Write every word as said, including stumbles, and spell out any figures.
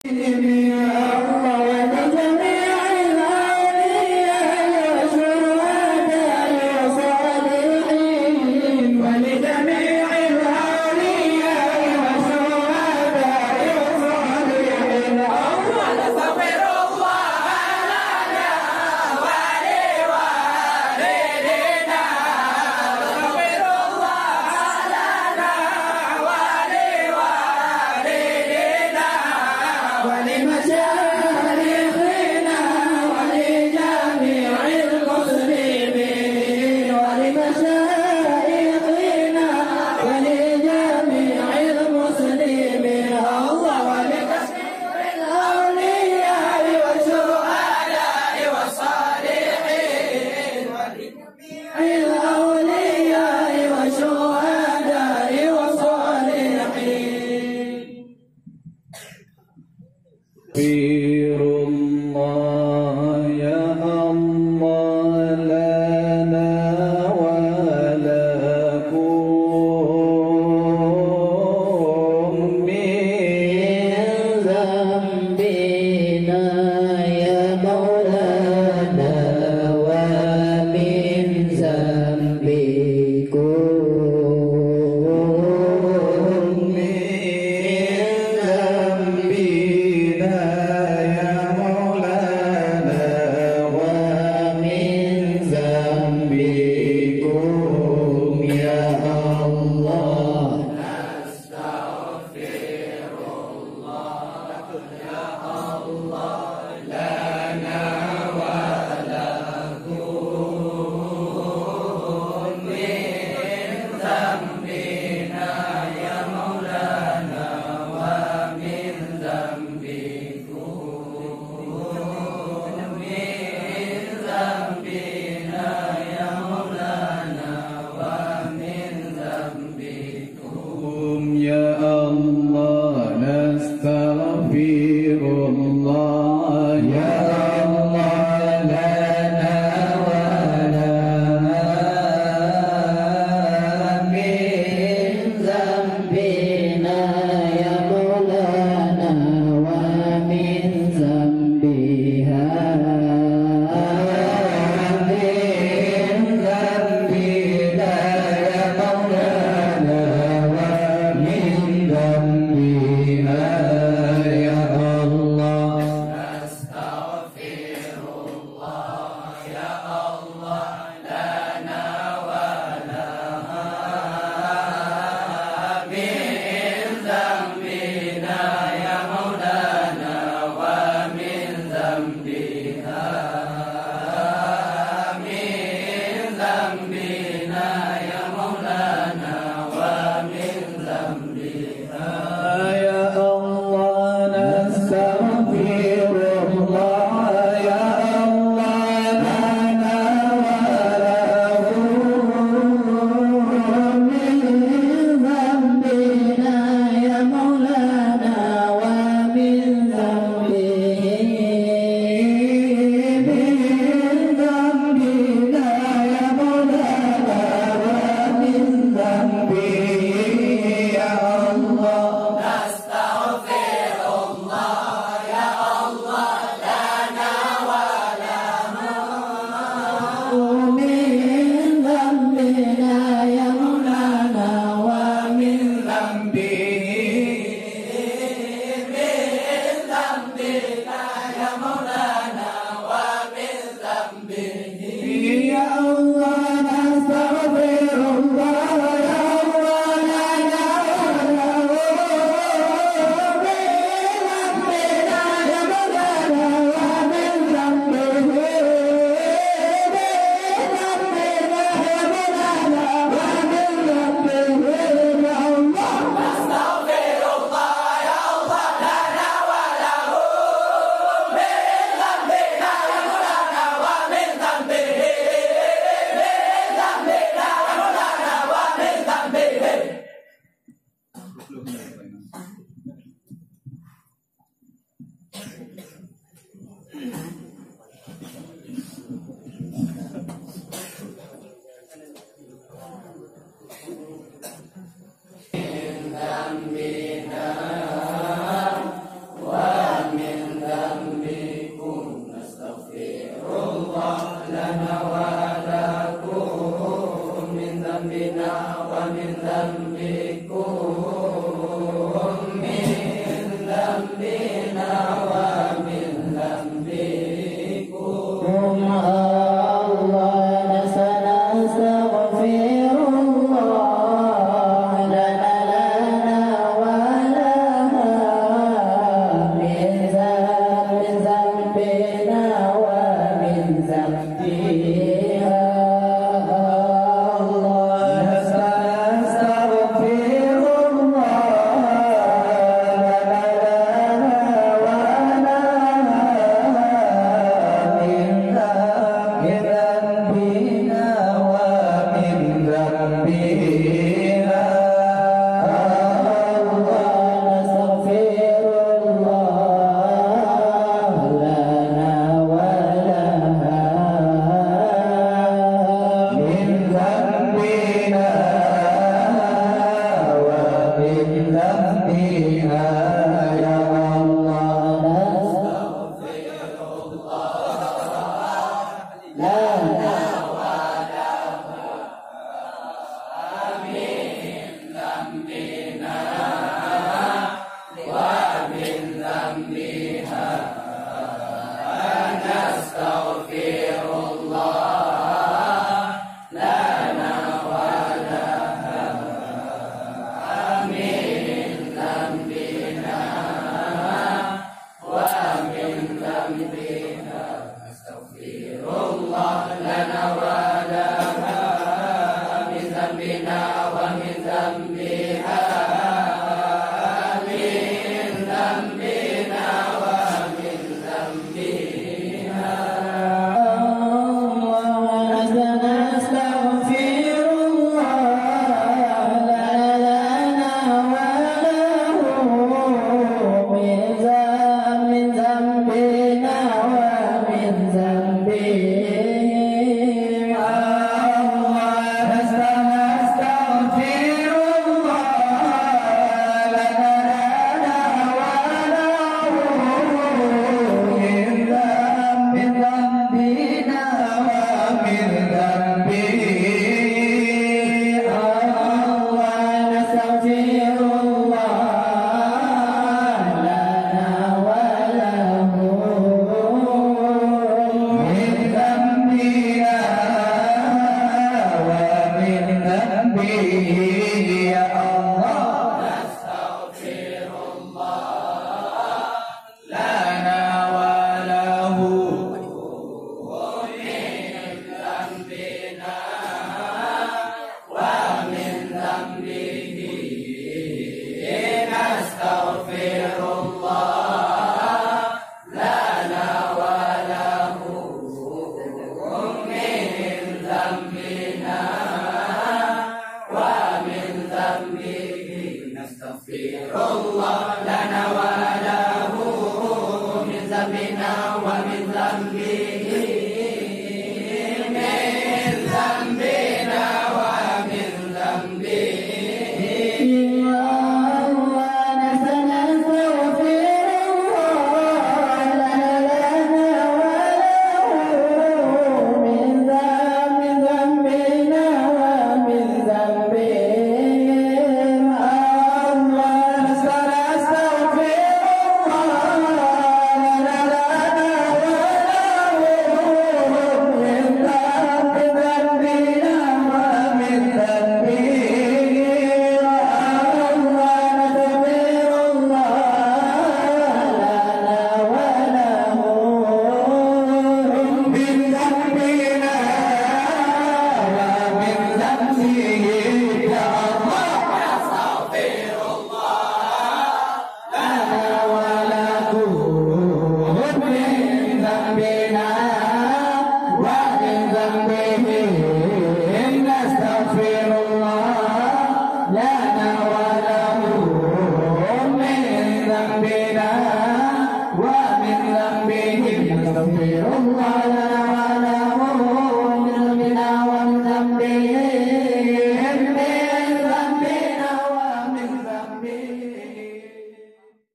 يا الله، ولجميع الأولياء والشهداء والصالحين، ولجميع الأولياء والشهداء والصالحين. اللهم نستغفر الله لنا ولوالدينا، نستغفر الله لنا ولوالدينا، ولمشايخنا ولجميع المسلمين، ولمشايخنا ولجميع المسلمين. الله، ولجميع الأولياء والشهداء والصالحين، ولجميع الأولياء والشهداء والصالحين. أستغفر الله يا الله لنا ولكم من ذنبنا يا مولانا ومن ذنبكم من ذنبنا يا مولانا ومن ذنبكم يا الله. يا الله نستغفر الله يا الله لنا ولنا من ذنبنا يا مولانا ومن ذنبها من ذنبنا يا مولانا ومن ذنبها يا ذنبنا ومن ذنبكم. الله، نستغفر الله لنا، لنا ولها من ذنب، من ذنبنا ومن ذنبها. الله، نستغفر الله لنا، لنا ولها من ذنبنا ومن ذنبها. الله، نستغفر الله لنا ولها من ذنبنا ومن ذنبها. يا الله، نستغفر الله لنا ولها من ذنبنا ومن ذنبها. نستغفر الله لنا ولها من ذنبنا ومن ذنبها. نستغفر الله لنا ولها من ذنبنا ومن ذنبها، من ذنبنا ومن ذنبها. الله، نستغفر الله لنا وله من ذنب، من ذنبنا ومن ذنبه. الله، نستغفر الله لنا وله من ذنب، من ذنبنا ومن ذنبه. الله، نستغفر الله لنا وله من ذنبنا ومن ذنبه. يا الله، نستغفر الله لنا وله من ذنبنا ومن ذنبه. نستغفر الله لنا وله من ذنبنا ومن ذنبه. نستغفر الله لنا وله من ذنبنا ومن ذنبه، من ذنبنا ومن ذنبه. الله، نستغفر الله لنا وله من ذنب، من ذنبنا ومن ذنبهم. الله، نستغفر الله لنا وله من ذنب، ذنبنا ومن ذنبهم. الله، نستغفر الله لنا وله من ذنبنا ومن ذنبه. يا الله، نستغفر الله لنا ولكم من ذنبنا ومن ذنبه. نستغفر الله لنا ولكم من ذنبنا ومن ذنبه. نستغفر الله